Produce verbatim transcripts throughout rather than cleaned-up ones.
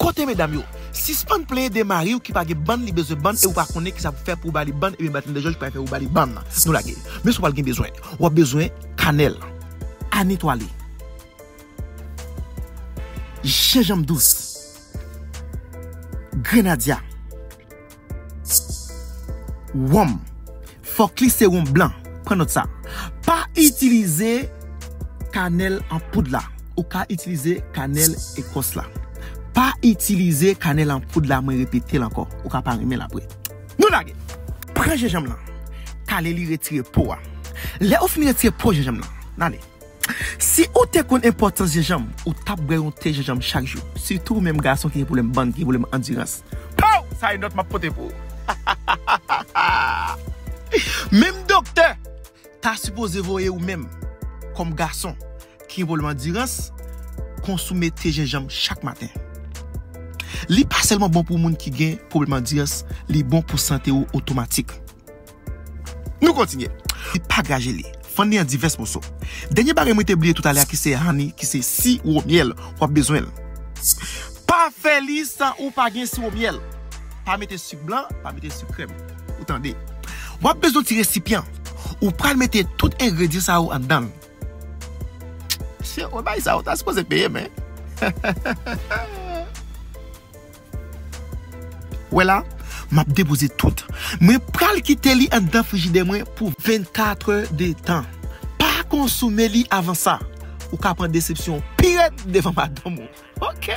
Kote medam yo, sispann plenyen de mari w ki pa gen bann, li bezwen bann e ou pa konnen kisa pou fè pou ou ba li bann, ebyen Batrandè Jòj pral fè ou ba li bann. Nou lage. Men sa w pral gen bezwen. W ap bezwen kanèl. Anetwale. Jenjanm dous. Grenadya. Wonm. Fòk li se wonm blan. Pran nòt sa. Pa itilize kanèl an poud la. Ou ka itilize kanèl ekòs la. Pa itilize kanèl an poud la, mwen repete l ankò. Ou ka pa renmen l apre. Nou lage. Pran jenjanm lan. Kale li, retire po a. Lè ou fin retire po jenjanm lan, n ale. Si ou te konn enpòtans jenjanm, ou t ap bwè yon te jenjanm chak jou. Sitou ou menm gason ki gen pwoblèm bann, ki gen pwoblèm andirans. Pow! Sa e nòt m ap pote pou ou. Menm doktè ta sipoze voye ou menm, kòm gason ki gen pwoblèm andirans, konsome te jenjanm chak maten. Li pa sèlman bon pou moun ki gen pwoblèm andirans, li bon pou sante ou otomatik. Nou kontinye. Li pa graje li. Fann li an divès moso. Dènye bagay mwen te bliye toutalè a ki se honey, ki se siwo myèl, w ap bezwen l. Pa fè li san ou pa gen siwo myèl. Pa mete sik blan, pa mete sik krèm. Ou tande? W ap bezwen ti resipyan. Ou pral mete tout engredyan sa yo anndan l. Se yon bagay sa ou ta sipoze peye, men. Wè la, m ap depoze tout. Mwen pral kite li anndan frijidè mwen pou vennkat è de tan. Pa konsome li avan sa. Ou ka pran desepsyon pi rèd devan madanm ou. Ok.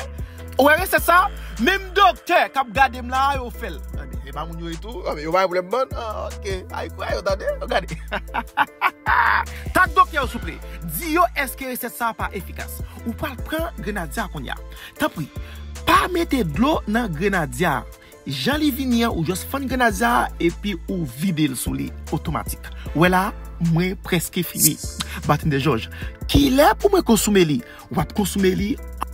Ou wè resèt sa? Menm doktè k ap gade m la, yo fè l. Anben, e pa moun yo ye tou? Anben, yo pa gen pwoblèm bann? Ah, ok. Ay, kwè yo, tande? Yo gade. Tak doktè yo, souple. Di yo èske resèt sa pa efikas. Ou pral pran grenadya kounye a. Tanpri, pa mete dlo nan grenadya a. Jan li vini an, ou jis fann grenadya a epi ou vide l sou li otomatik. Wè la, mwen prèske fini. Batendè Jòj, kilè pou mwen konsome li? W ap konsome li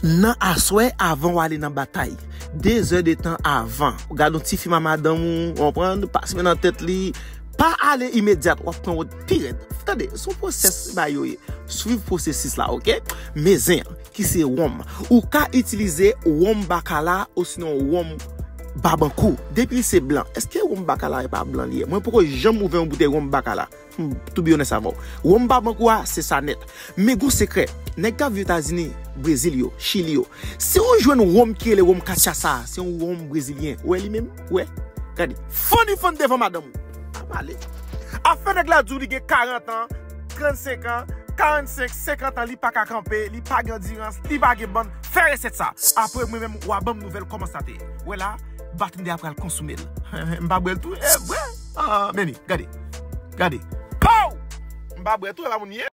nan aswè avan w ale nan batay. De zè de tan avan. Ou gade yon ti fim a madanm ou, ou konprann, pase men nan tèt li. Pa ale imedyat, w ap pran wòt pi rèd. Tande, se yon pwosès bagay yo ye. Swiv pwosesis la, ok? Men zen an, ki se wonm. Ou ka itilize wonm bakala osinon wonm babankou. Depi se blan. Èske wonm bakala e pa blan li ye? Mwen poko janm ouvè yon boutèy wonm bakala. Hmm, to be honest avè w. Wonm babankou a, se sa nèt. Men gon sekrè. Nèg k ap viv Etazini, Brezil yo, Chili yo. Si ou jwenn wonm ki rele wonm katchasa, se yon wonm brezilyen. Ou wè li menm? Ou wè? Gade. Fann li fann devan madanm ou. Ap ale. Afè nèg la di w li gen karant an, trannsenk an, karannsenk, senkant an, li pa ka kanpe, li pa gen andirans, li pa gen bann. Fè resèt sa. Apre mwen menm, w a ban m nouvèl kòman sa te ye. Wè la, Batendè a pral konsome l. M pa bwè l tou, e vre. Ah, men li, gade. Gade. Pow! M pa bwè tou, e pa moun ye.